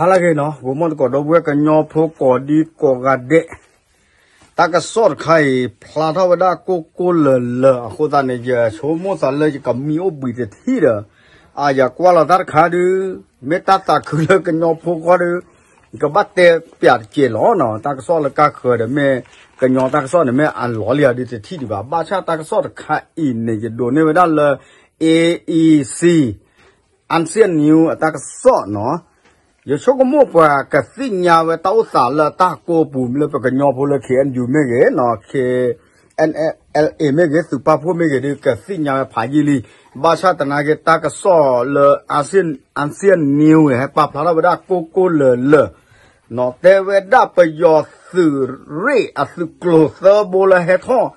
ဟါလၢအဂ့ၤနီၤ, ဂီၤမီၣ်သကိးဒီပုၢ်ဝဲၢ်ကညီဖိကိးဒံကိးဂၤဒဲး, တၢ်ကစီၣ်တခါအံၤ ဖျါထီၣ်ဝဲဒၣ်ကိၢ်ကိၢ်လၢၤလၢၤအဃိသတးန့ၣ် ယဆိကမိၣ်သးလၢယကမံအိၣ်ဘှံးတထံၣ်ဒီး, အယကွၢ်လီၤတၢ်တခါဒုး, မ့ၢ်တၢ်သးခုလၢကညီဖိဃီဒီး, ယကဘၣ်တဲပၠးတကဲးလီၤနီၤ, တၢ်ကစီၣ်လၢကါဃၢၤဒီးမ့ၢ်, ကညီတၢ်ကစီၣ်န့ၣ်မ့ၢ်အလီၤလံဧါဒုးတထံၣ်ဒံးဘၣ်, ဘၣ်ဆၣ်တၢ်ကစီၣ်တခါအံၤန့ၣ် ယဒိးန့ၢ်ဝဲဒၣ်လၢ A E C Asia News အတၢ်ကစီၣ်နီၤ, ယဆိကမိၣ်ပှၤကသ့ၣ်ညါဝဲတၢ်အိၣ်သးလၢတၢ်ကိးပူၤလၢပကညီဖိလၢ K N U မ့ၢ်ဂ့ၤနီၤ, K N L A မ့ၢ်ဂ့ၤ, သုးပာ်ဖှိၣ်မ့ၢ်ဂ့ၤဒီး ကသ့ၣ်ညါဝဲဖးယံာ်လံ, ဘၣ်ဆၣ်သနာ်က့တၢ်ကစီၣ်လၢ Asia News ဟဲပာ်ဖျါထီၣ်ဝဲဒၣ်ကိၢ်ကိၢ်လၢၤလၢၤ တဲဝဲဒၣ်ပယီၤသုးရ့ၣ်အသုးကျိၤသၢဘိလၢဟဲထီၣ်,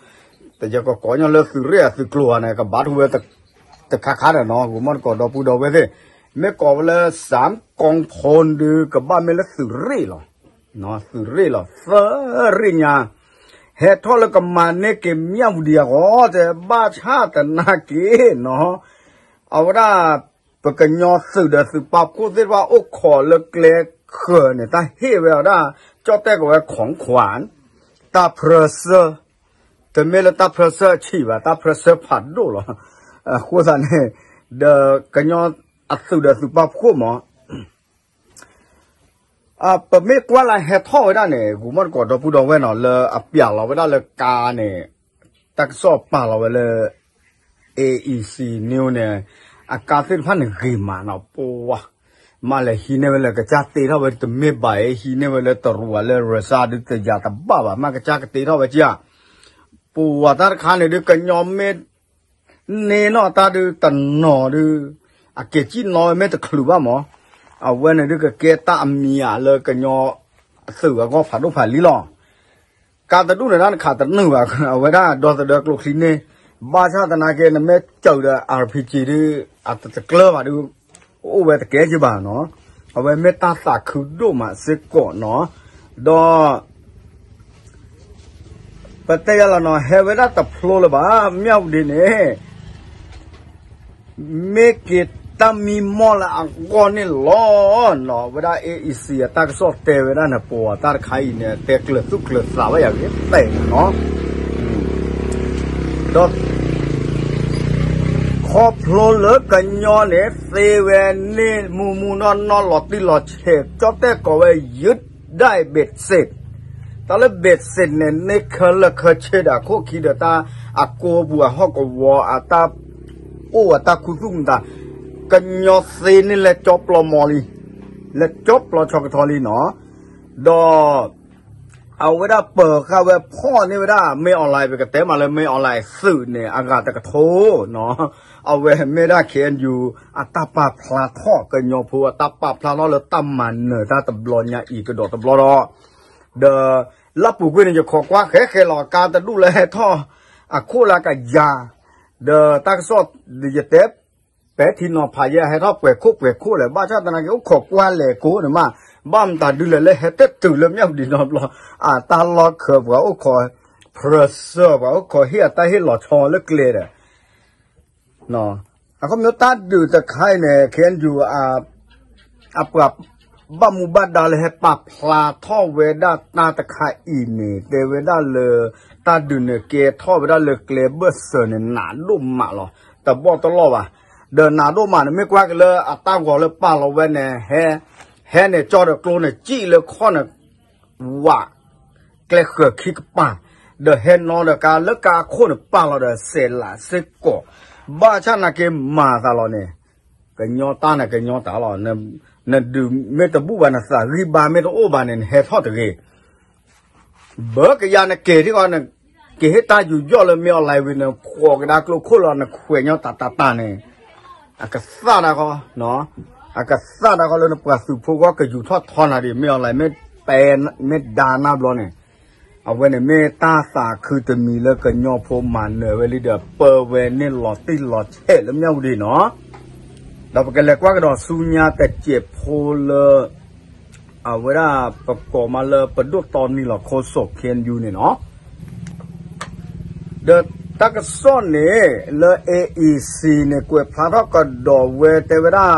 တယကကိးညီလၢသုးရ့ၣ်အသုးကျိၤဧါန့ၣ် ကဘၣ်ထူဝဲတခါခါဒီးနီၤ, ဂီၤမီၣ်သကိးဒီပုၢ်ဝဲၢ်သ့ၣ်, မ့ၢ်ကိးဝဲလၢ စၢမ်ကီၢ်ဖိဒုး ကဘၣ်မ့ၢ်လၢသုးရ့ၣ်လီၤ, သုးရ့ၣ်လီၤ သၢရ့ၣ်ညါ, ဟဲထီၣ်လၢကမၤန့ၢ်က့ၤမၠၣ်ဝတံၤအဂီၢ် တဲဘၣ်ဆၣ်သနာ်က့နီၤ, အဝဲဒၣ် ပကညီသုးဒီးသုးပာ်ဖှိၣ်သ့ၣ်တဖၣ်အိၣ်ခိးလၢကျဲဃၢၤန့ၣ် တၢ်ဟ့ၣ်ဝဲအဝဲဒၣ် ကၠီၣ်တဲၣ်ကိးဝဲ ของขวัญ တၢ်ဖြၢဆၢ, တမ့ၢ်လၢတၢ်ဖြၢဆၢအဆံးဘၣ် တၢ်ဖြၢဆၢဖးဒိၣ်လီၤ, အဃိသတးန့ၣ်, ဒီးကညီအသုးဒီးသုးပာ်ဖှိၣ်မး ပမ့ၢ်ကွၢ်လၢဟဲထီၣ်ဝဲဒၣ်န့ၣ် ဂီၤမီၣ်သကိးဒီပုၢ်ဝဲၢ်နီၤ လၢအပျးလီၤဝဲဒၣ်လၢကါန့ၣ်, တၢ်ကစီၣ်ပာ်လီၤဝဲလၢ A E C News န့ၣ်, အကါသ့ၣ်တဖၣ်န့ၣ်ဂ့ၤမးနီၤ, ပဝါ, မ့ၢ်လဲၤဟံးန့ၢ်ဝဲလၢကစၢ်တ့ထီၣ်ဝဲတမ့ၢ်ဘၣ်အံၤ ဟံးန့ၢ်ဝဲလၢတရူးဧါလၢရၢစၢဒုးတယၤတဘၣ်ဘၣ် မ့ၢ်ကစၢ်ကတ့ထီၣ်ဝဲကၢ်, ပဝါတၢ်တခါန့ၣ်ဒုးကညီမ့ၢ် န့ၢ်နီၢ်တၢ်ဒုးတနီၤဒုး, အက့ၤစံၣ်နီၤဝဲမ့ၢ်တချုးဘၣ်မး, အဝဲန့ၣ်ဒုးကကဲတၢ်အမံၤဧါလၢကညီအသုးအဂီၢ်ဖးဒိၣ်ဖးလံလီၤ, ကါတဒူၣ်န့ၣ်ဒၣ်နခးတနုာ်ဘၣ် အဝဲဒၣ်ဒီသဒၢကျိချံန့ၣ်, ဘၣ်ဆၣ်သနာ်က့ နမ့ၢ်စၢးဒီး R P G ဒုး, အတတကျၢၤဘၣ်ဒုး, အိၣ်ဝဲတကဲက့ဘၣ်နီၤ, အဝဲမ့ၢ်တၢ်သးခုဒိၣ်မးစ့ၢ်ကီးနီၤ, ဒီး ပတဲယၤလီၤနီၤ ဟဲဝဲဒၣ်တဖျိလၢၤဘၣ် မၠၣ်ဝတံၤန့ၣ်, မ့ၢ်က့ၤတၢ်မံမီၢ်လၢအဂီၢ်န့ၣ်လီၤနီၤ, ဝဲဒၣ် A E C အတၢ်ကစီၣ်တဲဝဲဒၣ်န့ၣ် ပဝဲတၢ်တခါအံၤန့ၣ် တဲကျၢၤသူၣ်ကျၢၤသးဝဲယၤဂ့ၤတဲာ်နီၤ, ဒီး ခီဖျိလၢကညီန့ၣ် သ့ဝဲန့ၣ်မူမူနီၢ်နီၢ်လီၤတံၢ်လီၤဆဲး ကၠီၣ်တဲၣ်ကိးဝဲ ယုၢ်ဒၣ်ဘ့းစ့း, တၢ်လၢဘ့းစ့းန့ၣ် န့ၢ်ခဲလၢာ်ခဲဆ့ဒီးအခိၣ်ခံဒီးတၢ်အကိးပူၤအဟီၣ်ကဝီၤအတၢ်အိၣ်အတၢ်ခူသူၣ်မတၤ, ကညီသ့န့ၣ်လဲၤကၠီပျီမီၤလံ, လဲၤကၠီပျီဆီကထီလံနီၤ, ဒီး အဝဲဒၣ်ပၢၤဃာ်ဝဲဖီၣ်န့ၢ်ဝဲဒၣ် မင်းအောင်လှိုင် ပကတဲမးလၢ မင်းအောင်လှိုင် သုးန့ၣ် အဂၤတကထိနီၤ, အဝဲမ့ၢ်ဒၣ် K N U အတၢ်ပာ်ဖျါထီၣ် ကညီဖိအတၢ်ပာ်ဖျါထီၣ်လၢတၢ်မၤနၢၤတၢ်တဘျီညါအံၤကဒီးတဘျီဒီး, ဒီး လၢပူၤကွံာ်န့ၣ် ယခိးကွၢ်ဃဲဃဲလီၤ ကါတဒူၣ်လၢဟဲထီၣ် အခိၣ်လၢကယၤ, ဒီးတၢ်ကစီၣ် ယတဲ ပဲထံနီၤဖးယဲ ဟဲထီၣ်ပှဲၤခိၣ်ပှဲၤခိၣ်လဲၣ် ဘၣ်ဆၣ်သနာ်က့ အိၣ်ခိးကွၢ်လဲၤကိးန့ၣ်မး, ဘၣ်မတၤဒုလဲၣ်လၢဟဲတတုၤလၢမၠၣ်ဝတံၤနီတဘျီ, အတၢ်လီၢ်ခၢးပှၤအိၣ်ခိး ဖြၢဆၢ ပှၤအိၣ်ခိးဟ့ၣ်အတၢ်ဟ့ၣ်လီၤဆီလၢကျဲဒီး အခီပညီတၢ်ဒုးတခါအံၤန့ၣ် K N U အပှၤဘၣ်မူဘၣ်ဒါလၢဟဲပာ်ဖျါထီၣ်ဝဲဒၣ်တၢ်တခါအံၤန့ၣ် တဲဝဲဒၣ်လၢ တၢ်ဒုးန့ၣ်ကဲထီၣ်ဝဲဒၣ်လၢကျဲဘၢၣ်စၢၤန့ၣ် နးဒိၣ်မးလီၤ. တဘီၣ်တလီၢ်ဘၣ်. ဒီးနးဒိၣ်မးန့ၣ် မ့ၢ်ကွၢ်က့ၤလၢအတၢ်ဂီၤလၢပာ်လီၤဝဲန့ၣ် ဟဲ ဟဲန့ၣ် ကၠီဒီးကျိန့ၣ် စံၣ်လၢခီၣ်န့ၣ် ဝး ကျဲဃၢၤခံကပၤ, ဒီးဟဲနီဒီးကါလၢကါအခိၣ်န့ၣ် ပာ်လီၤဒီးစဲးလးစ့ၢ်ကီး, ဘၣ်ဆၣ်နာ်က့မၤသးလီၤန့ၣ်, ကညီတၢ်န့ၣ်ကညီတၢ်လီၤ. နဒုးမ့ၢ်တဘူၣ်ဘၣ် နသးဂံၢ်ဘါမ့ၢ်တအိၣ်ဘၣ်န့ၣ် နဟဲထီၣ်တဂ့ၤ. ဘၣ်ကယၤနက့ၤထံၣ်ဃီ နက့ၤဟ့ၣ်တၢ်ယူးယီၣ်လၢမင်းအောင်လှိုင်ဝံၤ နဖှီၣ်ကဒါကျိခိၣ်လီၤ နခွဲးညီတၢ်တၢ်တၢ်န့ၣ်, အကသၣ်ဒၣ်ဃီ, အကသၣ်ဒၣ်ဃီလၢနပှၤသုးဖိဂီၢ်ကယူၤထီၣ်ထီနၤဒံး မင်းအောင်လှိုင် မ့ၢ်တဲ မ့ၢ်ဒါနၤဘျီန့ၣ်, အဝဲန့ၣ်မ့ၢ်တၢ်သးခုတမံၤလၢကညီဖိမၤနၢၤဝဲလံဒီး ပၢဝဲန့ၣ်လီၤတံၢ်လီၤဆဲးလၢမၠၣ်ဝတံၤနီၤ. ဒီးပကလဲၤကွၢ်ကဒီးဆူညါတစဲးဖိလၢ အဝဲဒၣ်ပကိးမးလၢပဒိၣ်တီနံၤလီၤခိၣ်စိး K N U န့ၣ်နီၤ. ဒီးတၢ်ကစီၣ်န့ၣ် လၢ A E C န့ၣ် ကွဲးဖျါထီၣ်ကဒီးဝဲတဲဝဲဒၣ်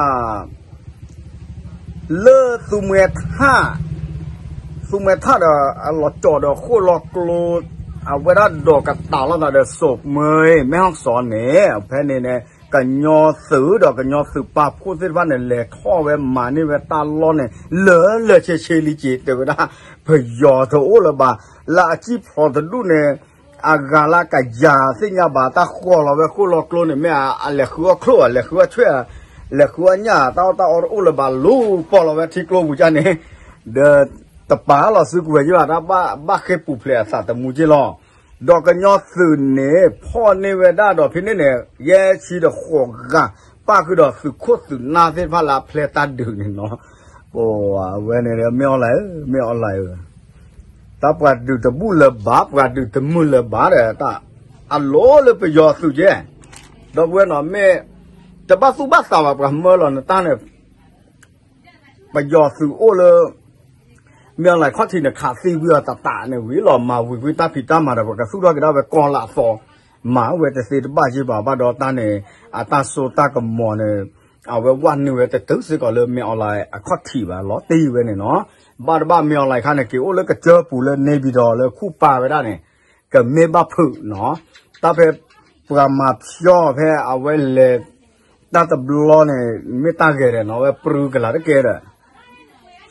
လၢသူမှဲထၣ်, သူမှဲထၣ်ဒီးအလီၤကၠီၣ်ဒီးဃိၣ်လီၤကျိ အဝဲဒၣ်ဒီးကတၢ်လီၤသးဒီးစိာ်မၢ မဲၣ်ဟီၣ်စီၤန့ၣ် ဖဲန့ၣ်န့ၣ် ကညီသုးဒီးကညီသုးပာ်ဖှိၣ်သ့ၣ်တဖၣ်န့ၣ် လဲၤထီၣ်ဝဲမၤန့ၢ်ဝဲတၢ်လီၢ်န့ၣ် လၢာ်လၢာ်ဆ့ဆ့လံက့ၤ တဲဝဲဒၣ် ပယီၤတအိၣ်လၢၤဘၣ်, လၢအစံၣ်ဖျိးတဒူၣ်န့ၣ် အဂၤလၢကယၤသ့ၣ်ညါဘၣ် တၢ်ဃီလီၤဝဲဃိၣ်လီၤကျိန့ၣ် မ့ၢ်အလဲၤဃုအီၣ်ချိၣ် အလဲၤဃုအီၣ်ဆွဲၣ် လဲၤဃုအီၣ်ညၣ် တၢ်အီၣ်တၢ်အီတအိၣ်လၢၤဘၣ် လူၤပီၢ်လီၤဝဲထံကျိပူၤကၢ်န့ၣ် ဒီးတပာ်လီၤစုကဝဲၤက့ၤဘၣ် တၢ်ဘၣ်ဃ့ၢ်ပူၤဖျဲးအသးတမူက့ၤလီၤ. ဒီးကညီသုးန့ၣ် ဖီၣ်န့ၢ်ဝဲဒၣ်ဒီးဖဲန့ၣ်န့ၣ် ယဲၢ်ဆံဒီးဃိးဂၤ ပၣ်ဃုာ်ဒီးသုးခိၣ်သုးနၢ်သ့ၣ်တဖၣ်လၢအဖျဲးတၢ်ဒုးန့ၣ်နီၤ, အဝဲန့ၣ် မ့ၢ်အီၣ်လဲၣ်ဧၢ မ့ၢ်အီၣ်လဲၣ်ဧၢ တၢ်ပှၤဒုးတဘူၣ်လၢၤဘၣ် ပှၤဒုးတမုာ်လၢၤဘၣ်ဒီး တၢ်အလိၤလၢပယီၤသုးကဲ, ဒီပုၢ်ဝဲၢ်နီၤ မ့ၢ်တဘၣ်သူၣ်ဘၣ်သးဘၣ် ပှၤမၢလီၤနတၢ်န့ၣ် ပယီၤသုးအိၣ်လၢ မ့ၢ်အီၣ်လဲၣ်ခီၣ်ထံးန့ၣ် ခးသံဝံၤအီၤတၢ်တၢ်န့ၣ်ဝံၤလီၤ မၤဝံၤကွံာ်တၢ်ဖံးတၢ်မၤဒီး ပကသူၣ်ထီၣ်က့ၤဒၣ်ဝဲကီၢ်လၢအသီ မၤဝဲတသ့တဘၣ်က့ဘၣ် ဘၣ်ဒီးတၢ်န့ၣ် အတၢ်စိတၢ်ကမီၤန့ၣ် အဝဲဝဲနုာ်ဝဲတတုၤစ့ၢ်ကီးလၢမ့ၢ်အီၣ်လဲၣ်အခီၣ်ထံးဘၣ် လီၤတံၢ်ဝဲန့ၣ်နီၤ, ဘၣ်တဘၣ်မ့ၢ်အီၣ်လဲၣ်ခါန့ၣ် က့ၤအိၣ်လၢကစၢၢ်ပူၤလၢ နေပြည်တော် လၢခူၣ်ပာ်ဝဲဒၣ်န့ၣ် ကမ့ၢ်ဘၣ်ဖုးနီၤ, တၢ်ဖဲ ပှၤမၤဖျီဖဲအဝဲလဲၤ တၢ်တဘျီန့ၣ် မ့ၢ်တၢ်ဂဲၤဒီးနီၤ အဝဲပြူကလၤတကဲဒီး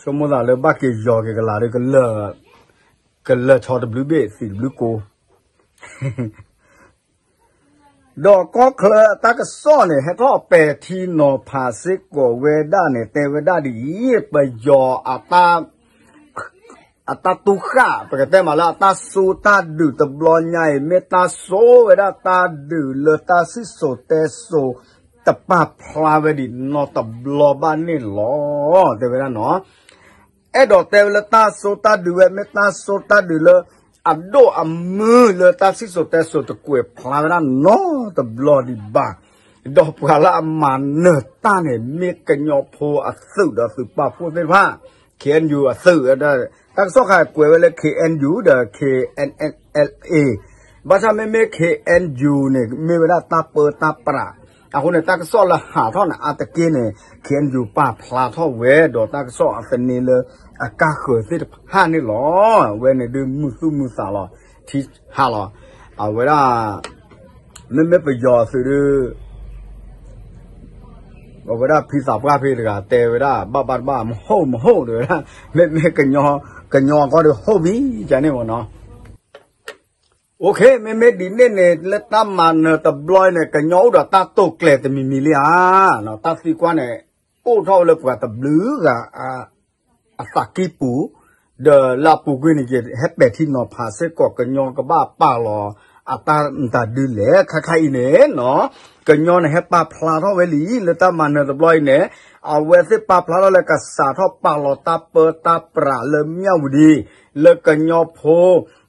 ဆိကမိၣ်သးလၢဘၣ်က့ၤယီၤက့ၤကလၤဒီး ကလၢာ်ဆီတဘျုးဘ့ၣ် သံးတဘျုးကိ ဒီးကီၢ်ချၢအတၢ်ကစီၣ်န့ၣ် ဟဲထီၣ်ပဲာ်ထံနီၤဖးစ့ၢ်ကီးဝဲဒၣ်န့ၣ် တဲဝဲဒၣ်ဒ်အံၤ ပယီၤအတၢ် အတၢ်တူၢ်ဃာ် ပကတဲမးလၢအတၢ်စိတၢ်ဒုးတဘျီညါအံၤ မ့ၢ်တၢ်စိဝဲဒၣ်တၢ်ဒုးလၢတၢ်စံၣ်စိၤတဲစိၤ တပာ်ဖျါဝဲဒံးနီတဘျီဘၣ်န့ၣ်လီၤ. တဲဝဲဒၣ်နီၤ အဲၣ်ဒိးတဲဝဲလၢတၢ်စိတၢ်ဒုးဝဲ မ့ၢ်တၢ်စိတၢ်ဒုးလၢ အဒိၣ်အမုၢ်လၢတၢ်စံၣ်စိၤတဲစိၤတကွဲးဖျါဝဲဒၣ်နီတဘျီဒံးဘၣ်. ဒီးပှၤလၢအမၤနၢၤတၢ်န့ၣ် မ့ၢ်ကညီဖိအသုးဒီးသုးပာ်ဖှိၣ်သ့ၣ်တဖၣ် ခ့ၣ်အဲၣ်ယူၣ်အသုး တၢ်ကစီၣ်ခါကွဲးဝဲလၢ ခ့ၣ်အဲၣ်ယူၣ် ဒီး ခ့ၣ်အဲၣ်အဲၣ်လ်အ့ ဘၣ်ဆၣ်မ့မ့ၢ် ခ့ၣ်အဲၣ်ယူၣ်န့ၣ် မ့ၢ်ဝဲဒၣ်တၢ်ပၢတၢ်ပြး အဃိန့ၣ် တၢ်ကစီၣ်လၢဟးထီၣ်န့ၣ် အါတက့ၢ်န့ၣ် ခ့ၣ်အဲၣ်ယူၣ် ပာ်ဖျါထီၣ်ဝဲ ဒီးတၢ်ကစီၣ်အသန့လၢ အကါဃၢၤသ့ၣ်တဖၣ်န့ၣ်လီၤ. အဝဲန့ၣ်ဒုးမုာ်သူၣ်မုာ်သးလီၤ ထံဟးလီၤ အဝဲဒၣ် မ့မ့ၢ်ပယီၤသုးဒုး အဝဲဒၣ်ဖံသးပှၢ်ဖဲတဂၤတဲဝဲဒၣ် ဘၣ်ဘၣ်တဘၣ် မဟုတ် မဟုတ် တဲဝဲဒၣ် မ့မ့ၢ်ကညီ ကညီကီၢ်ဒုး ဟုတ်ပြီ ကန့ၣ်မ့ၢ်နီၤ မ့မ့ၢ်ဒ်န့ၣ်န့ၣ် လၢတၢ်မၤနၢၤတဘျီအံၤန့ၣ် ကညီအိၣ်ဒီးတၢ်တိာ်ကျဲၤတမံၤမံၤလံဧါ, တၢ်သံကွၢ်န့ၣ် အိၣ်ထီၣ်ဝဲလၢပှၤတဘျုးဂၤ အသးကံၢ်ပူၤ, ဒီးလၢအပူၤကွံာ်န့ၣ် ယဟဲပဲာ်ထံနီၤဖးစ့ၢ်ကီး ကညီကဘၣ်ပာ်လီၤ အတၢ်မတၤဒုလဲၣ် ခါခါအံၤန့ၣ်နီၤ, ကညီန့ၣ်ဟဲပာ်ဖျါထီၣ်ဝဲလံ လၢတၢ်မၤနၢၤတဘျီအံၤန့ၣ်, အဝဲသ့ၣ်ပာ်ဖျါထီၣ်လၢကစးထီၣ်ပာ်လီၤတၢ်ပၢတၢ်ပြးလၢမၠၣ်ဝတံၤ, လၢကညီဖိ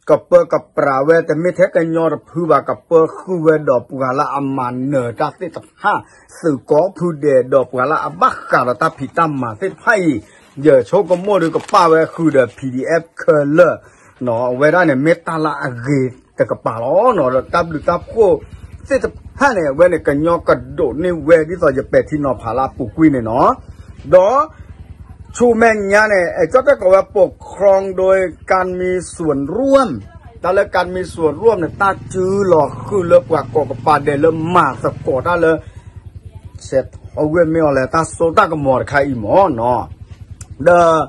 ကပၢကပြးဝဲ တမ့ၢ်ထဲကညီတဖုဘၣ် ကပၢဃုာ်ဝဲဒီးပှၤလၢအမၤနၢၤတၢ်သ့ၣ်တဖၣ် သုးကိးဖုဒဲးဒီးပှၤလၢအဘၣ်ဃးဒီးတၢ်ဖံးတၢ်မၤသ့ၣ်တဖၣ်အံၤ, ယဆိကမိၣ်ဒီးကပာ်ဝဲဃုာ်ဒီး PDF ခဲလၢာ်, အဝဲဒၣ်န့ၣ် မ့ၢ်တၢ်လၢအဂ့ၤတကပၤလီၤ. ဒီးတၢ်ဘျုးတၢ်ဖှိၣ်သ့ၣ်တဖၣ်န့ၣ် အဝဲန့ၣ် ကညီကဒိးန့ၢ်ဝဲ ဒ်သိးယပဲာ်ထံနီၤဖးလၢအပူၤကွံာ်န့ၣ်နီၤ, ဒီး ဆူမဲာ်ညါန့ၣ် အဲၣ်ကၠီၣ်တဲၣ်ကိးဝဲ ปกครองโดยการมีส่วนร่วม တၢ်လၢ การมีส่วนร่วม န့ၣ် တၢ်စုလီၤဃုာ်လၢပှၤကိးကပၤဒဲးလၢမၤသကိးတၢ်လၢ စဲးထီၣ်ဝဲမ့ၢ်အီၤလဲၣ် တၢ်စိတၢ်ကမီၤတခါအံၤမ့ၢ်နီၤ, ဒီး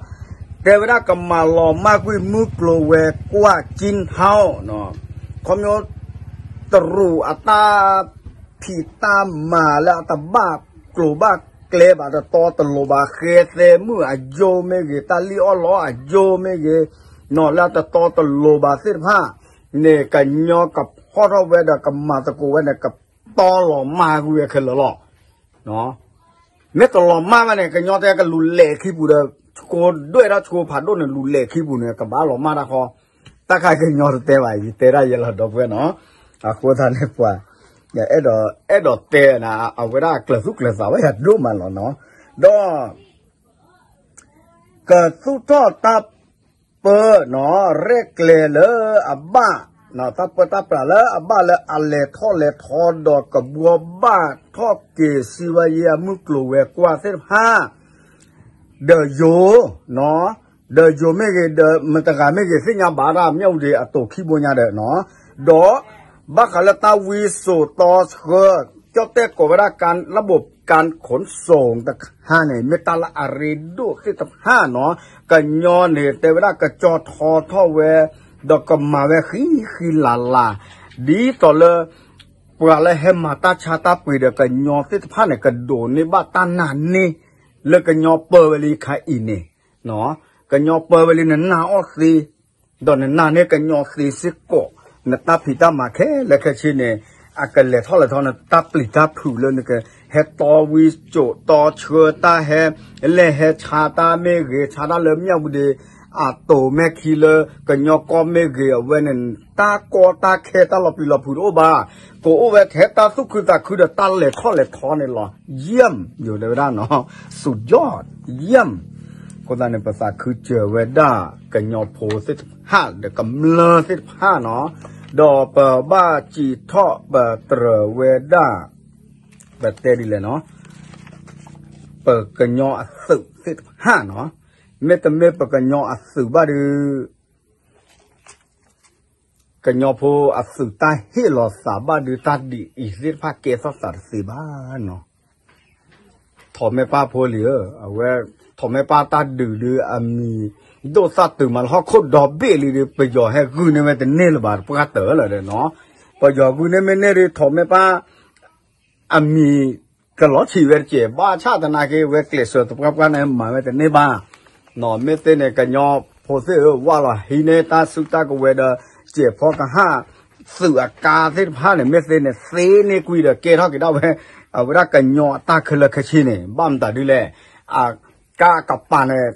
တဲဝဲဒၣ်ကမၤလီၤမၢ်ကွံာ်မုၢ်ကျိၤဝဲၤကွာ်ကၠံဟီၣ်, ခီဖျိ တရူးအတၢ်ဖံးတၢ်မၤလၢအတဘၣ်ကျိၤဘၣ်ကျဲဘၣ် တတီတလိၤဘၣ် ဃဲသဲမုၣ်အယိာ်မ့ၢ်ဂ့ၤ တၢ်လံၣ်အီၣ်လီအယိာ်မ့ၢ်ဂ့ၤ, လၢတတီတလိၤဘၣ်သ့ၣ်တဖၣ်န့ၣ် ကညီကဖီၣ်ထီၣ်ဝဲဒီးကမၤသကိးဝဲန့ၣ် ကတီလီၤမၢ်ကွံာ်ဝဲခဲလၢာ်လီၤ. မ့ၢ်တလီၤမၢ်ဘၣ်န့ၣ် ကညီတဲကလူၤလဲၤခံပူၤဒီး ဆှိဒွဲၣ်ဒၣ်ဆှိဖးဒိၣ်န့ၣ် လူၤလဲၤခံပူၤန့ၣ် ကဘၣ်လီၤမၢ်တၢ်ဃီ, တၢ်ခါကညီတတဲဘၣ် ယတဲဒၣ်ယဲလီၤဒီပုၢ်ဝဲၢ်နီၤ, အဃိသတးန့ၣ်ပှၤ အဲၣ်ဒိးတဲနၤ အဝဲဒၣ်အကျၢၤသူၣ်ကျၢၤသးဝဲယၤဒိၣ်မးလီၤနီၤ, ဒီး ကသူၣ်ထီၣ်တၢ်ပၢနီၤ ရဲၣ်ကျဲၤလၢအဘၣ်, တၢ်ပၢတၢ်ပြးလၢအဘၣ်လၢအလဲၤထီၣ်လဲၤထီဒီးကဘှီဘၣ်ထီၣ်က့ၤ စံးဝဲယဲအမုၢ်ကျိၤဝဲၤကွာ်သ့ၣ်တဖၣ် ဒီးယိၤ, ဒီးယိၤမ့ၢ်ဂ့ၤ ဒီးမတၤတဂၤမ့ၢ်ဂ့ၤ သ့ၣ်ညါဘၣ်ဒၣ် မၠၣ်ဝတံၤအတိၤခံဘိညါဒီးနီၤ, ဒီး ဘၣ်ဃးလၢတၢ်ဝံစိာ်တီဆှၢ ကၠီၣ်တဲၣ်ကိးဝဲဒၣ် ကၣ်လၢဘိး ကၣ်ခိၣ်စိၣ်တခါန့ၣ် မ့ၢ်တၢ်လၢအရ့ဒိၣ်သ့ၣ်တဖၣ်နီၤ, ကညီန့ၣ် တဲဝဲဒၣ်ကကၠီထီထီၣ်ဝဲ ဒီးကမၤဝဲဃံဃံလၤလၤ, ဒ်သိးလၢ ပှၤလၢဟဲမၤတၢ်ဆါတၢ်ပှ့ၤဒီးကညီသ့ၣ်တဖၣ်န့ၣ် ကဒိးန့ၢ်ဘၣ်တၢ်နာ်န့ၢ် လၢကညီပၢဝဲလံခါအံၤန့ၣ်, ကညီပၢဝဲလံနနာ်အီၤသ့, ဒီးနနာ်န့ၢ်ကညီသ့စ့ၢ်ကီး, နတၢ်ဖံးတၢ်မၤခဲလၢာ်ခဲဆ့န့ၣ် အကလဲၤထီၣ်လဲၤထီနတၢ်ပျံၤတၢ်ဖုးလၢနကဟဲတီဝံစိာ်တီဆှၢတၢ်ဟဲ လဲၤဟဲဆါတၢ်မ့ၢ်ဂ့ၤ ဆါတၢ်လၢမၠၣ်ဝတံၤ အတိၤမ့ၢ်ခံလၢကညီကီၢ်မ့ၢ်ဂ့ၤ အဝဲန့ၣ် တၢ်ကီတၢ်ခဲတၢ်လီၤပျံၤလီၤဖုးတအိၣ်ဘၣ်, ကအိၣ်ဝဲထဲတၢ်သူၣ်ခုသးခုဒီးတၢ်လဲၤထီၣ်လဲၤထီန့ၣ်လီၤ. ယဲၢ် ယိၤတဲဝဲဒၣ်နီၤ, စူယီၣ်ယဲၢ်, အဃိသတးန့ၣ် ပသးခုစၢၤဝဲဒၣ် ကညီဖိသ့ၣ်တဖၣ်ဒီးကမျၢၢ်သ့ၣ်တဖၣ်နီၤ, ဒီးပဘၣ်စံးထီၣ်ပတြၢၤဝဲဒၣ် ပတဲဒ်လဲၣ်နီၤ, ပကညီအသုးသ့ၣ်တဖၣ်နီၤ, မ့တမ့ၢ်ပကညီအသုးဘၣ်ဒီး ကညီဖိအသုးတၢ်ဟ့ၣ်လီၤသးဘၣ်ဒီး တၢ်ဒ်အံၤသ့ၣ်တဖၣ်ကဲထီၣ်သးတသ့ဘၣ်နီၤ. ထီးမဲပၢ်ဖိလံၤဧၢ, အဝဲ ထီးမဲပၢ်တၢ်ဒုးဒီးအမံၤ ဒိၣ်သၣ်တုၤမးလၢဟီၣ်ခိၣ်ဒီဘ့ၣ်လံဒီး ပယီၤဟဲဂုာ်န့ၢ်ဝဲတန့ၢ်လၢၤဘၣ် တပှၢ်တၢၢ်လၢၤဒီးနီၤ, ပယီၤဂုာ်န့ၢ်မ့ၢ်န့ၢ်ဒီး ထီးမဲပၢ် အမံၤကလီၤဆံးဝဲတက့ၢ်, ဘၣ်ဆၣ်သနာ်က့ ဝဲကျဲးစၢးတပှၢ်ပှၢ်န့ၣ် မၤဝဲတန့ၢ်ဘၣ်. မ့ၢ်သ့န့ၣ် ကညီဖိသ့ၣ်ဧၢ, ဝၢ်လီၤဟံးန့ၢ်တၢ်စုတၢ်ကဝဲၤဒီး စဲးဖီကဟၣ် သုးအကါသ့ၣ်တဖၣ်န့ၣ် မ့ၢ်သ့န့ၣ် သ့န့ၢ်ကွံာ်ဒီးကဲထီၣ်က့ၤဒၣ်ဝဲ အဝဲဒၣ်ကညီအတၢ်ခဲလၢာ်ခဲဆ့န့ၣ် ဘၣ်မတၤဒ်လဲၣ်, အကါအကပၤန့ၣ်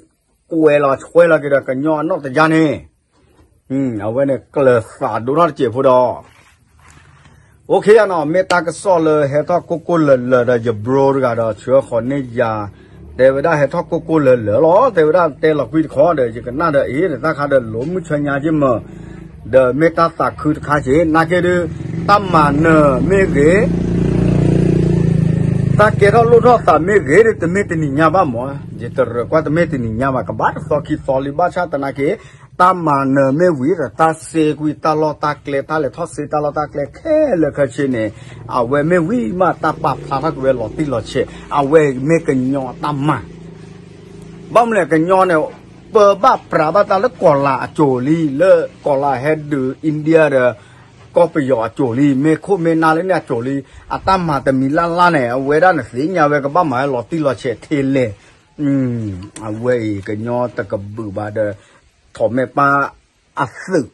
ကွဲးလီၤဆွဲလီၤက့ၤဒီးကညီအနီၣ်တယါန့ၣ် အဝဲန့ၣ်ကျၢၤသးဒိၣ်ထီၣ်တစဲးဖိဒီး OK နီၤ, မ့ၢ်တၢ်ကစီၣ်လၢဟဲထီၣ်ကိၢ်ကိၢ်လၢၤလၢၤဒီး ယဘြိတဂၤဒီး ဆှၢဃီၤန့ၢ်ယၤ, တဲဝဲဒၣ်ဟဲထီၣ်ကိၢ်ကိၢ်လၢၤလၢၤလီၤ, တဲဝဲဒၣ်တဲလီၤကွံတခီဒီး ယကနၣ်ဒီးအ့ၣ် နတၢ်ခါဒီးလိၤမုၢ်ဆၢညါက့မၢ်, ဒီးမ့ၢ်တၢ်သးခုတခါက့ နာ်က့ဒုး တၢ်မၤနၢၤမ့ၢ်ဂ့ၤ တၢ်ကဲထီၣ်လိၣ်ထီၣ်သးမ့ၢ်ဂ့ၤဒီး တမ့ၢ်တနံၤညါဘၣ်မၢ်, ယတရၢၢ်ကွၢ်တမ့ၢ်တနံၤညါဘၣ်, ကဘၣ်တသီခံသီလံ, ဘၣ်ဆၣ်သနာ်က့ တၢ်မၤနၢၤမ့ၢ်ဝံၤဒီး တၢ်စ့ကွံာ်တၢ်လီၢ်တၢ်ကျဲ တၢ်လဲၤထီၣ်စ့တၢ်လီၢ်တၢ်ကျဲခဲလၢာ်ခဲဆ့န့ၣ် အဝဲမ့ၢ်ဝံၤမး တၢ်ပာ်ဖျါထီၣ်က့ၤဝဲလီၤတံၢ်လီၤဆဲး, အဝဲမ့ၢ်ကညီတၢ်မၤ ဘၣ်မနုၤလဲၣ် ကညီန့ၣ် ပၢဘၣ်ပြးဘၣ်တၢ်လၢကီၤလၤအစိၤလံ, လၢကီၤလၤဟဲဒုး India ဒီး ကီၢ်ပယီၤအစိၤလံ, မ့ၢ်ခိၣ်မ့ၢ်နၢ်လၢန့ၣ်အစိၤလံ, အတၢ်မၤတမံၤလၢ်လၢ်န့ၣ် အဝဲဒၣ်န့ၣ်သ့ၣ်ညါဝဲကဘၣ်မၤဝဲလီၤတံၢ်လီၤဆဲးထဲလဲၣ်, အဝဲအံၤကညီတကဘုးဘၣ်ဒီး ထီးမဲာ်ပၢ်အသုး,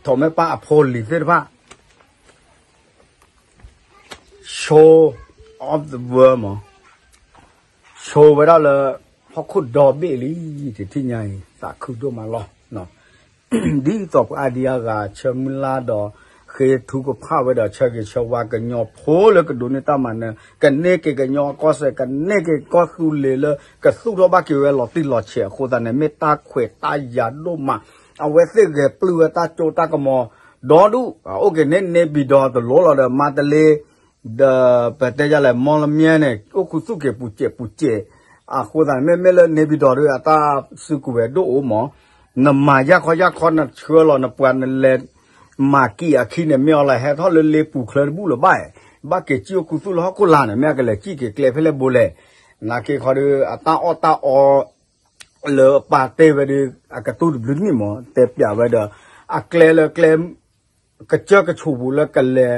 ထီးမဲာ်ပၢ်အဖိလံၤသ့ၣ်တဖၣ် show of the world မး, show ဝဲဒၣ်လၢ ဟီၣ်ခိၣ်ဒီဘ့ၣ်လံ, တထံၣ်ညါအံၤ သးခုဒိၣ်မးလီၤ. ဒ်သိးပှၤအါဒံအါဂၤ ဆၢမုၢ်လၢ်ဒီး ဃ့ထုကဖၣ်ဝဲဒီး ဆၢဂ့ၤဆၢဝါကညီဖိလၢကဒိးန့ၢ်တၢ်မၤနၢၤ, ကန့ၢ်က့ၤကညီကီၢ်စဲၣ်, ကန့ၢ်က့ၤကီၢ်သူလ့ၤလၢကသူၣ်ထီၣ်ဘၣ်က့ၤဝဲလီၤတံၢ်လီၤဆဲးအဃိသတးန့ၣ် မ့ၢ်တၢ်ခွဲးတၢ်ယာ်ဒိၣ်မး, အဝဲသ့ၣ်ဂဲၤပျုၢ်ဝဲတၢ်ကၠိတၢ်ကမီၤ ဒီဒူၣ်, အိၣ်က့ၤန့ၣ် န့ၢ်ဘံၣ်ဒီးတလိၤလီၤဒီး မါတလ့ ဒီးပတဲယလဲၣ် မီလမၠဲန့ၣ် အိၣ်ခူသူၣ်က့ၤပူၤစဲးပူၤစဲး, အဃိသတးန့ၣ် မ့မ့ၢ်လၢန့ၢ်ဘံၣ်ဒီးဒီး အတၢ်စုကဝဲၤဒိၣ်အိၣ်မး, နမၤယၢ်ခီယၢ်ခီ နဆှၢလီၤနပှၤနလဲၤ မၤကံၢ်အခံန့ၣ် မ့ၢ်အီၤလၢဟဲထီၣ်လၢလ့ပူၤချၢတဘူၣ်လၢၤဘၣ်, ဘၣ်က့ၤစံၣ်အိၣ်ခူသူၣ်လၢဟီၣ်ခိၣ်လာ်န့ၣ် မ့ၢ်အကလဲၤစံၣ်က့ၤကျဲဖဲလဲၣ်ဘိလဲၣ်, နာ်က့ခီဒီး အတၢ်အီၣ်တၢ်အီ လၢပာ်တ့ၢ်ဝဲဒီး အကတူၢ်တဘျုးနံၣ်မး တဲပျးဝဲဒီး အကျဲလၢကျဲ ကစၢၢ်ကဆိးပူၤလၢကလဲၤ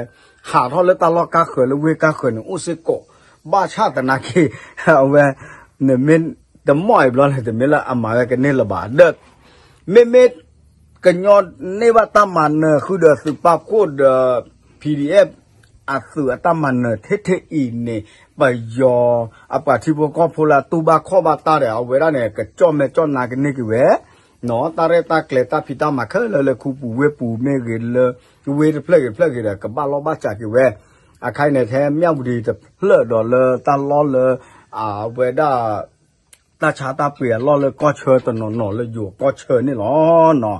ဟးထီၣ်လၢတၢ်လီၢ်ကါဃၢၤလၢဝ့ၢ်ကါဃၢၤန့ၣ် အိၣ်စ့ၢ်ကီး, ဘၣ်ဆၣ်သနာ်က့ အဝဲ နမ့ၢ်တမီၢ်အံၤဘျီန့ၣ် တမ့ၢ်လၢအမၤဝဲကန့ၢ်လၢၤဘၣ်ဒီး မ့မ့ၢ် ကညီန့ၢ်ဘၣ်တၢ်မၤနၢၤဃုာ်ဒီးသုးပာ်ဖှိၣ်ဒီး PDF အသုးအတၢ်မၤနၢၤထဲထဲအံၤန့ၣ် ပယီၤအပှၤထံဖိကီၢ်ဖိလၢအတူၢ်ဘၣ်ခီၣ်ဘၣ်တၢ်ဒီး အဝဲဒၣ်န့ၣ် ကကၠီၣ်မဲာ်ကၠီၣ်နါကန့ၢ်က့ၤဝဲ, တၢ်ရဲၣ်တၢ်ကျဲၤတၢ်ဖံးတၢ်မၤခဲလၢာ်လၢခူပူၤဝ့ၢ်ပူၤမ့ၢ်ဂ့ၤ လၢဝ့ၢ်တဖျၢၣ်ဂ့ၤတဖျၢၣ်ဂ့ၤဒီး ကဘၣ်လီၢ်ဘၣ်စးက့ၤဝဲ, အခါအံၤန့ၣ် ထဲမၠၣ်ဝတံၤတဖျၢၣ်ဒီးလၢတၢ်လီၢ်လၢ အဝဲဒၣ် တၢ်ဆါတၢ်ပှ့ၤအလီၢ်လၢကီၢ်ဆၢတနီၤနီၤလၢယိၤကီၢ်ဆၢန့ၣ်လီၤ.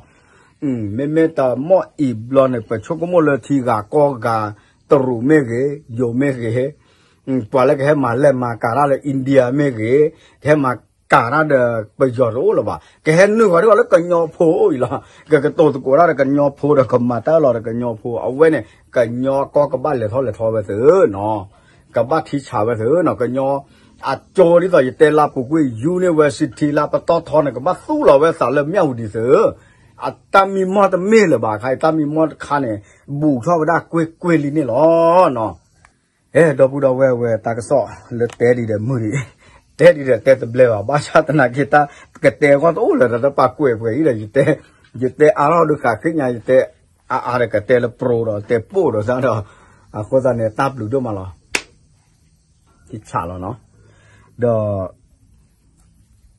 မ့မ့ၢ်တမီၢ်အံၤဘျီန့ၣ် ပဆိကမိၣ်လၢထံဂၤကီၢ်ဂၤ တရူးမ့ၢ်ဂ့ၤ ယိၤမ့ၢ်ဂ့ၤ ပှၤလၢကဟဲမၤလဲၢ်မၤကၤတၢ်လၢ India မ့ၢ်ဂ့ၤ ကဟဲမၤ ကးတၢ်ဒီးပယီၤတအိၣ်လၢၤဘၣ်, ကဟဲနုာ်ဃီၤဒံးအီၤလၢကညီဖိအံၤလီၤ. ကကတိၤသကိးတၢ်ဒီးကညီဖိဒီးကမၤတၢ်လီၤဒီးကညီဖိ, အဝဲန့ၣ် ကညီကီၢ်ကဘၣ်လဲၤထီၣ်လဲၤထီဝဲသုနီၤ, ကဘၣ်ထံဆးဝဲသုနီၤ, ကညီအကၠိဒ်သိးယတဲလၢပူၤကွံာ် university လၢပတီၢ်ထီန့ၣ် ကဘၣ်သူၣ်လီၤဝဲသးလၢမၠၣ်ဝတံၤသု, အတၢ်မံမီၢ်တမ့ၢ်လၢၤဘၣ်ခါအံၤ, တၢ်မံမီၢ်တခါန့ၣ် ဘူးထီၣ်ဝဲဒၣ်ကွ့ၢ်ကွ့ၢ်လံန့ၣ်လီၤနီၤ. အဲ ဒီပုၢ်ဒီဝဲၢ်ဝဲတၢ်ကစီၣ်လၢတဲဒံးဒီးမုာ်ဒံး, တဲဒံးဒီးတဲတဘျဲဘၣ်, ဘၣ်ဆၣ်သနာ်က့ တၢ်ကတဲအဂီၢ်တအိၣ်လၢၤဒီးတပာ်ကွဲးပှဲၤအံၤဒီး ယတဲအါထီၣ်ဒုးဃးဃ့ညါ, ယတဲအါအါဒီးကတဲလၢ pro ဒီးတဲပိၢ်ဒီးသၣ်ဒီး, အဃိသတးန့ၣ် တၢ်ဘျုးဒိၣ်မးလီၤ. ထံဆးလီၤနီၤ, ဒီး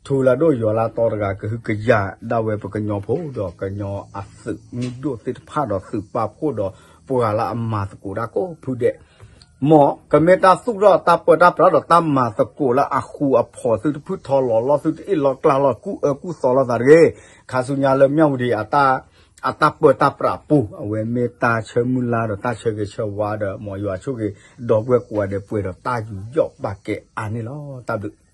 ထူလၢဒိၣ်ယွၤလၢတီတဂၤ ကဟုကယာ်ဒၣ်ဝဲပကညီဖိဒီးကညီအသုးမုၢ်ဒိၣ်သ့ၣ်တဖၣ်ဒီးသုးပာ်ဖှိၣ်ဒီးပှၤလၢအမၤသကိးတၢ်ကိးဖုဒဲး, မ်ကမ့ၢ်တၢ်သူၣ်ထီၣ်တၢ်ပၢတၢ်ပြးဒီးတၢ်မၤသကိးလၢအဃူအဖိးသုတဖုထီလီၤလီၢ်သုတအ့ၣ်လီၤကျါလီၤ ကူၣ်အၢကူၣ်သီလီၤသးတဂ့ၤ, ခါဆူညါလၢမၠၣ်ဝတံၤ အတၢ်ပၢတၢ်ပြးပူၤ အဝဲမ့ၢ်တၢ်ဆၢမုၢ်လၢ်ဒီးတၢ်ဆၢဂ့ၤဆၢဝါဒီး မ်ယွၤဆိၣ်ဂ့ၤ ဒီပုၢ်ဝဲၢ်ကိးဂၤဒဲးပှဲၤဒီးတၢ်ယူးယီၣ်ပာ်ကဲအါန့ၣ်လီၤ. တၢ်ဘျုး